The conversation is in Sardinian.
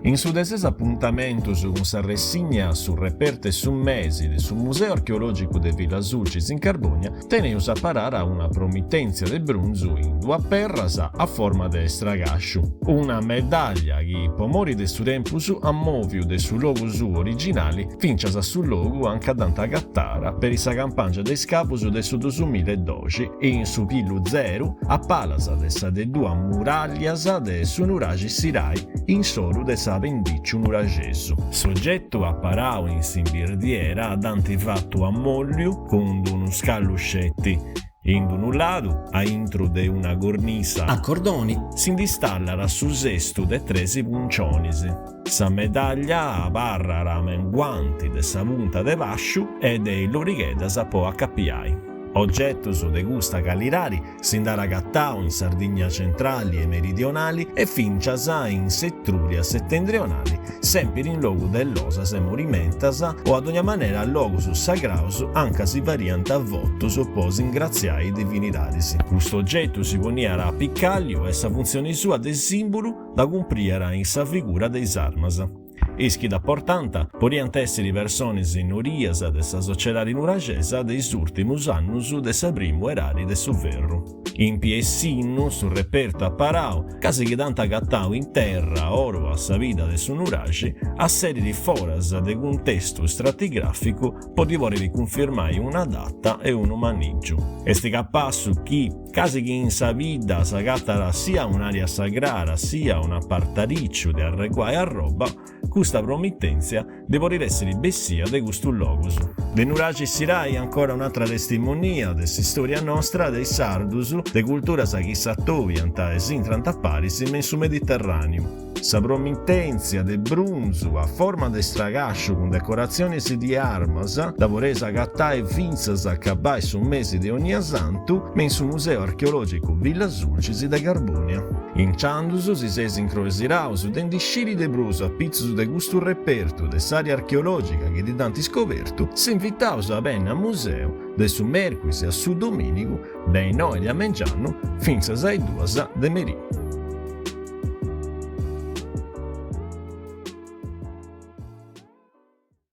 In su de ses apuntamentus cun sa ressigna Su repertu 'e su mesi de su Museu Archeològicu de Villa Sulcis in Carbònia teneus a parara una promitèntzia de brunzu in duas perras a forma de stragàsciu, una medàllia chi po mori de su tempus at mòviu de su logu suu originali fincias a su logu anca dd'ant agatara peri sa campàngia de iscavus de su dusumilla e doxi in su pillu zeru a palas de sa de duas muràllias de su nuraxi Sirai in s'oru de s'apendìciu nuraxesu. S'ogetu aparau in s'imbirdiera dd'ant fatu a mòlliu cun d-unu scallu sceti, in d-unu ladu, a intru de una cornisa a cordoni, si nd'istallat su sestu de tresi puncionis. Sa medàllia abarrat menguanti de sa punta de bàsciu e de is lorigheddas po acapiai. Ogetus de custa calidadi si nd'at agatau in Sardigna centrali e meridionali e fincias in s'Etrùria setendrionali, sèmpiri in logu de losas e morimentas o a dogna manera logus sagraus anca si fadiant votus po s'ingratziai divinidadis. Custu ogetu si poniat a apicàlliu e sa funtzioni sua de sìmbulu dda cumpriat in sa figura de is armas. Is chi dda portànt podiant èssiri personis nodias de sa sociedadi nuraxesa de is ùrtimus annus de sa primu edadi de su ferru. In piessinnu su repertu aparau, casi chi dd'ant agatau in terra oru a sa bidda de su nuraxi, asserit foras de cuntestu stratigràficu po ddi pòdiri cunfirmai una data e unu manìgiu. Est capassu chi, Casi chi in sa bidda s'agatat sia un'àrea sagrada sia un'apartarìciu de arreguai arroba, custa promitèntzia ndi podit èssiri bessia de custus logus. De Nuraxi Sirai ancora un'atra testimonia de s'istòria nostra de is sardus, de culturas chi s'atobiant e s'intrant a paris me in su Mediterràniu. Sa promitèntzia de brunzu a forma de stragàsciu cun decoratzionis di armas dda podeis agatai fintzas a acabai su mesi de Onniasantu me in su Museu Archeològicu Villa Sulcis de Carbònia. Intzandus, si seis incrosiraus de ndi sciri de prus a pitzus de custu repertu de s'àrea archeològica chi dd'ant iscobertu, s'invitaus a benni a museu de su mèrcuis a su domìnigu de is noi de a mengianu fintzas a is duas de merì.